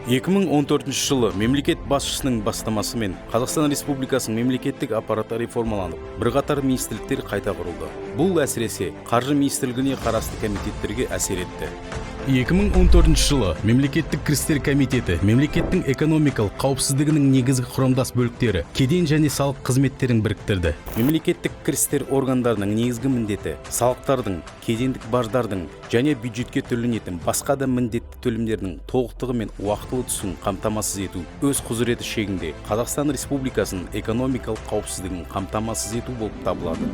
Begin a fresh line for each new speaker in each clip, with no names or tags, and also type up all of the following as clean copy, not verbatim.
2014 жылы мемлекет басшысының бастамасымен Қазақстан Республикасының мемлекеттік аппараты реформаланып, бірқатар министрліктер қайта құрылды. Бұл әсіресе Қаржы министрлігіне қарасты комитеттерге әсер етті. 2014 жылы Мемлекеттік кірістер комитеті мемлекеттің экономикалық қауіпсіздігінің негізгі құрамдас бөліктері кеден және салық қызметтерін біріктірді. Мемлекеттік кірістер органдарының негізгі міндеті салықтардың, кедендік баждардың және бюджетке төленетін басқа да міндетті төлемдердің толықтығы мен уақытылы түсуін қамтамасыз ету, өз құзыреті шегінде Қазақстан Республикасының экономикалық қауіпсіздігін қамтамасыз ету болып табылады.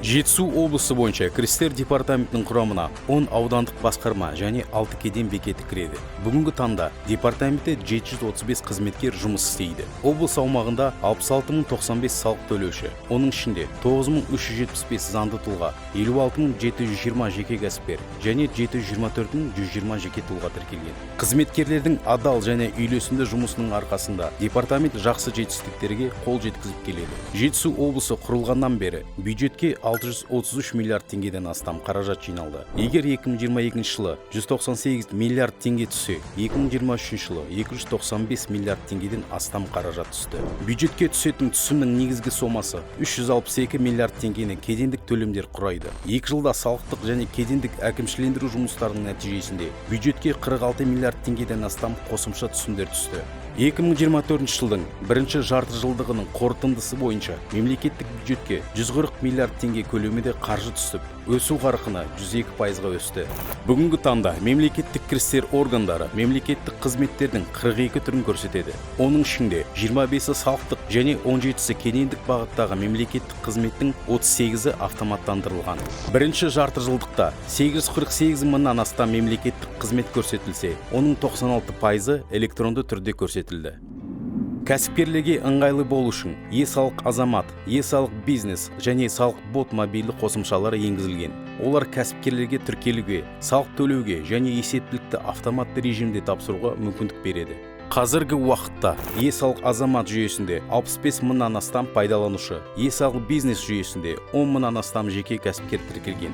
Жетісу облысы бойынша кірістер департаментінің құрамына 10 аудандық басқарма және 6 кеден бекеті кіреді. Бүгінгі таңда департаментте 735 қызметкер жұмыс істейді. Облыс аумағында 66 095 салық төлеуші, оның ішінде 9375 заңды тұлға, 56 720 жеке кәсіпкер және 724 120 жеке тұлға тіркелген. Қызметкерлердің адал және үйлесімді жұмысының арқасында департамент жақсы жетістіктерге қол жеткізіп келеді. Жетісу облысы құрылғаннан бері бюджетке 633 миллиард теңгеден астам қаражат жиналды. Егер 2022 жылы 198 миллиард теңге түссе, 2023 жылы 295 миллиард теңгеден астам қаражат түсті. Бюджетке түсетін түсімнің негізгі сомасы 362 миллиард теңгені кедендік төлемдер құрайды. 2 жылда салықтық және кедендік әкімшілендіру жұмыстарының нәтижесінде бюджетке 46 миллиард теңгеден астам қосымша түсімдер түсті. 2024 жылдың бірінші жарты жылдығының қорытындысы бойынша мемлекеттік бюджетке 140 миллиард теңге көлемінде қаржы түсіп, өсу қарқыны 102%-ға өсті. Бүгінгі таңда мемлекеттік кірістер органдары мемлекеттік қызметтердің 42 түрін көрсетеді. Оның ішінде 25-і салықтық және 17-сі кедендік бағыттағы мемлекеттік қызметтің 38-і автоматтандырылған. Бірінші жарты жылдықта 848 мыңнан астам мемлекеттік қызмет көрсетілсе, оның 96%-ы электронды түрде көрсетілді. Кәсіпкерлерге ыңғайлы болу үшін е-салық азамат, е-салық бизнес және салық бот мобильді қосымшалары енгізілген. Олар кәсіпкерлерге тіркелуге, салық төлеуге және есептілікті автоматты режимде тапсыруға мүмкіндік береді. Қазіргі уақытта е-салық азамат жүйесінде 65 мыңнан астам пайдаланушы, е-салық бизнес жүйесінде 10 мыңнан астам жеке кәсіпкер тіркелген.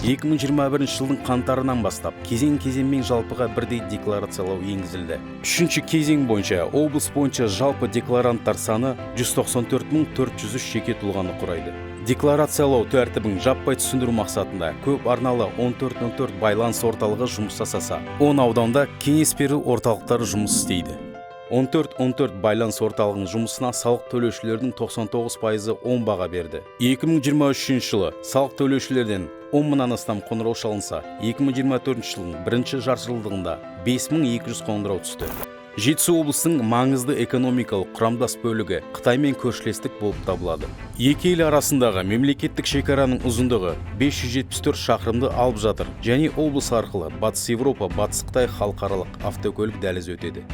2021 жылдың қаңтарынан бастап кезең-кезеңмен жалпыға бірдей декларациялау енгізілді. Үшінші кезең бойынша облыс бойынша жалпы декларанттар саны 194 403 жеке тұлғаны құрайды. Декларациялау тәртібін жаппай түсіндіру мақсатында көп арналы 14.04 байланыс орталығы жұмыс жасаса, 10 ауданда кеңес беру орталықтары жұмыс істейді. 14.14 байланыс орталығының жұмысына салық төлеушілердің 99%-ы оң баға берді. 2023 жылы салық төлеушілерден 10 мыңнан астам қоңырау шалынса, 2024 жылдың бірінші жартыжылдығында 5200 қоңырау түсті. Жетісу облысының маңызды экономикалық құрамдас бөлігі Қытаймен көршілестік болып табылады. Екі ел арасындағы мемлекеттік шекараның ұзындығы 574 шақырымды алып жатыр және облыс арқылы Батыс Еуропа, Батыс Қытай халықаралық автокөлік дәлізі өтеді.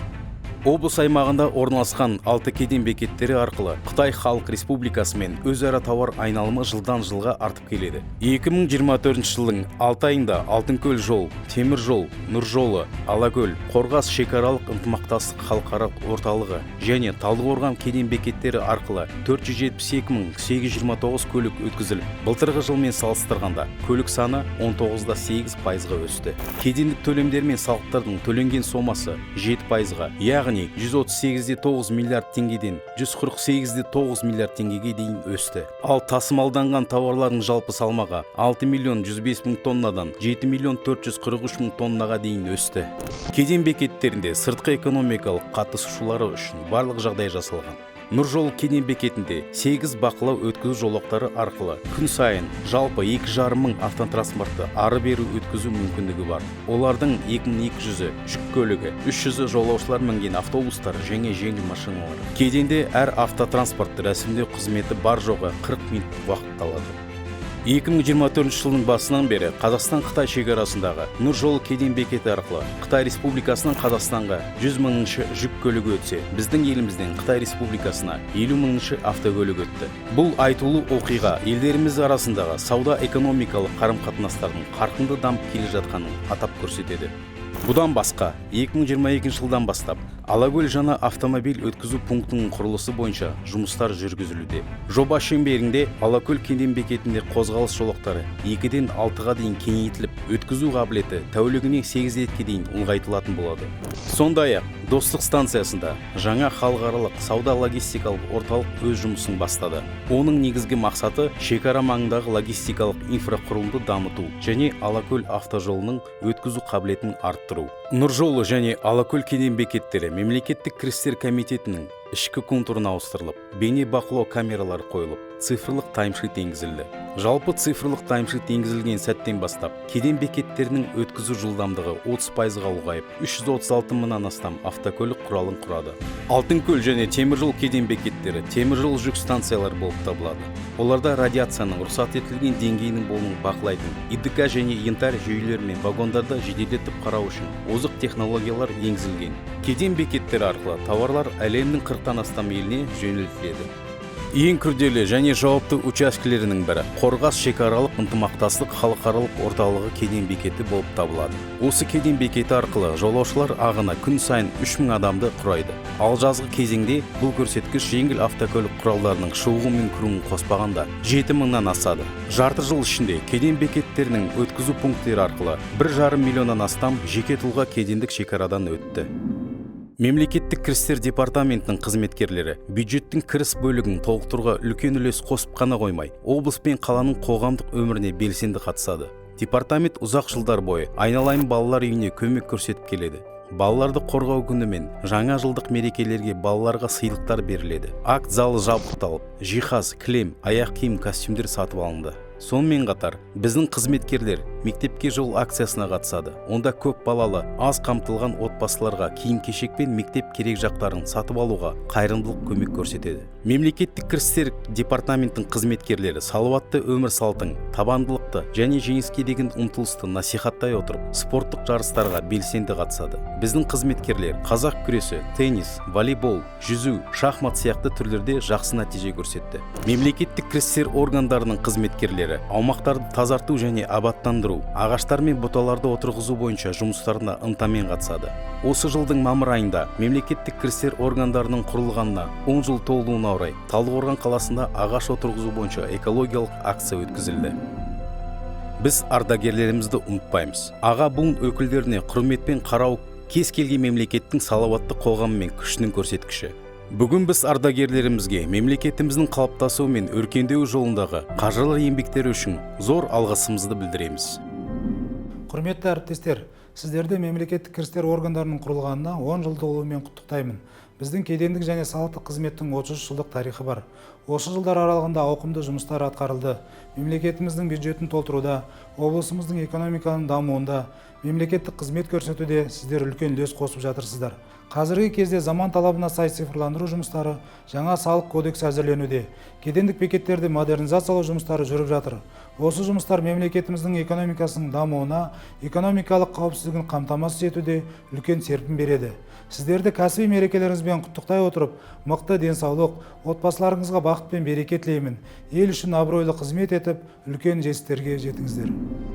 Облыс аймағында орналасқан алты кеден бекеттері арқылы Қытай Халық Республикасымен өзара тауар айналымы жылдан жылға артып келеді. 2024 жылдың 6 айында Алтынкөл жол, темір жол, Нұржолы, Алакөл, Қорғас шекаралық ынтымақтастық халықаралық орталығы және Талдықорған кеден бекеттері арқылы 472 829 көлік өткізіліп, былтырғы жылмен салыстырғанда көлік саны 19,8%-ға өсті. Кедендік төлемдер мен салықтардың төленген сомасы 7%-ға, яғни 138,9 миллиард теңгеден 148,9 миллиард теңгеге дейін өсті. Ал тасымалданған тауарлардың жалпы салмағы 6 миллион 105 мың тоннадан 7 миллион 443 мың тоннаға дейін өсті. Кеден бекеттерінде сыртқы экономикалық қатысушылары үшін барлық жағдай жасалған. Нұржол кеден бекетінде 8 бақылау өткізу жолақтары арқылы күн сайын жалпы 2,5 мың автотранспортты ары бері өткізу мүмкіндігі бар. Олардың 2200-і жүк көлігі, 300-і жолаушылар мінген автобустар және жеңіл машиналар. Кеденде әр автотранспортты рәсімдеу қызметі бар жоғы 40 минут уақыт алады. 2024 жылдың басынан бері Қазақстан-Қытай шекарасындағы Нұржол кеден бекеті арқылы Қытай Республикасынан Қазақстанға 100 мыңыншы жүк көлігі өтсе, біздің елімізден Қытай Республикасына 50 мыңыншы автокөлік өтті. Бұл айтулы оқиға елдеріміз арасындағы сауда-экономикалық қарым-қатынастардың қарқынды дамып келе жатқанын атап көрсетеді. Бұдан басқа, 2022 жылдан бастап Алакөл жаңа автомобиль өткізу пунктінің құрылысы бойынша жұмыстар жүргізілуде. Жоба шеңберінде Алакөл кеден бекетінде қозғалыс жолақтары 2-ден 6-ға дейін кеңейтіліп, өткізу қабілеті тәулігіне 8 ретке дейін ұлғайтылатын болады. Сондай-ақ Достық станциясында жаңа халықаралық сауда-логистикалық орталық өз жұмысын бастады. Оның негізгі мақсаты — шекара маңындағы логистикалық инфрақұрылымды дамыту және Алакөл автожолының өткізу қабілетін арттыру. Нұржолы және Алакөл кеден бекеттері мемлекеттік кірістер комитетінің ішкі контурына ауыстырылып, бейне бақылау камералары қойылып, цифрлық таймшит енгізілді. Жалпы, цифрлық таймшит енгізілген сәттен бастап кеден бекеттерінің өткізу жылдамдығы 30%-ға ұлғайып, 336 мыңнан астам автокөлік құралын құрады. Алтынкөл және Теміржол кеден бекеттері теміржол жүк станциялары болып табылады. Оларда радиацияның рұқсат етілген деңгейінің болуын бақылайтын ИДК және Янтарь жүйелері мен вагондарды жеделдетіп қарау үшін озық технологиялар енгізілген. Кеден бекеттері арқылы тауарлар әлемнің 40-тан астам еліне жөнелтіледі. Ең күрделі және жауапты учаскелерінің бірі Қорғас шекаралық ынтымақтастық халықаралық орталығы кеден бекеті болып табылады. Осы кеден бекеті арқылы жолаушылар ағыны күн сайын 3000 адамды құрайды. Ал жазғы кезеңде бұл көрсеткіш жеңіл автокөлік құралдарының шығуы мен кіруін қоспағанда 7000-нан асады. Жарты жыл ішінде кеден бекеттерінің өткізу пункттері арқылы 1,5 миллионнан астам жеке тұлға кедендік шекарадан өтті. Мемлекеттік кірістер департаментінің қызметкерлері бюджеттің кіріс бөлігін толықтыруға үлкен үлес қосып қана қоймай, облыс пен қаланың қоғамдық өміріне белсенді қатысады. Департамент ұзақ жылдар бойы Айналайын балалар үйіне көмек көрсетіп келеді. Балаларды қорғау күні мен жаңа жылдық мерекелерге балаларға сыйлықтар беріледі. Акт залы жабдықталып, жиһаз, кілем, аяқ киім, костюмдер сатып алынды. Сонымен қатар біздің қызметкерлер «Мектепке жол» акциясына қатысады. Онда көп балалы, аз қамтылған отбасыларға киім кешек пен мектеп керек жақтарын сатып алуға қайырымдылық көмек көрсетеді. Мемлекеттік кірістер департаментінің қызметкерлері салауатты өмір салтын, табандылықты және жеңіске деген ұмтылысты насихаттай отырып, спорттық жарыстарға белсенді қатысады. Біздің қызметкерлер қазақ күресі, теннис, волейбол, жүзу, шахмат сияқты түрлерде жақсы нәтиже көрсетті. Мемлекеттік кірістер органдарының қызметкерлері аумақтарды тазарту және абаттандыру, ағаштар мен бұталарды отырғызу бойынша жұмыстарына ынтамен қатысады. Осы жылдың мамыр айында мемлекеттік кірістер органдарының құрылғанына 10 жыл толуына орай Талдықорған қаласында ағаш отырғызу бойынша экологиялық акция өткізілді. Біз ардагерлерімізді ұмытпаймыз. Аға буын өкілдеріне құрметпен қарау — кез келген мемлекеттің салауатты қоғамы мен күшінің көрсеткіші. Бүгін біз ардагерлерімізге мемлекетіміздің қалыптасуы мен өркендеуі жолындағы қажырлы еңбектері үшін зор алғысымызды білдіреміз.
Құрметті әріптестер, сіздерді мемлекеттік кірістер органдарының құрылғанына 10 жыл толуымен құттықтаймын. Біздің кедендік және салықтық қызметтің 33 жылдық тарихы бар. Осы жылдар аралығында ауқымды жұмыстар атқарылды. Мемлекетіміздің бюджетін толтыруда, облысымыздың экономиканың дамуында, мемлекеттік қызмет көрсетуде сіздер үлкен үлес қосып жатырсыздар. Қазіргі кезде заман талабына сай цифрландыру жұмыстары, жаңа салық кодексі әзірленуде. Кедендік бекеттерді модернизациялау жұмыстары жүріп жатыр. Осы жұмыстар мемлекетіміздің экономикасының дамуына, экономикалық қауіпсіздігін қамтамасыз етуде үлкен серпін береді. Сіздерді кәсіби мерекелеріңізбен құттықтай отырып, мықты денсаулық, отбасыларыңызға бақыт пен береке тілеймін. Ел үшін абыройлы қызмет етіп, үлкен жетістіктерге жетіңіздер.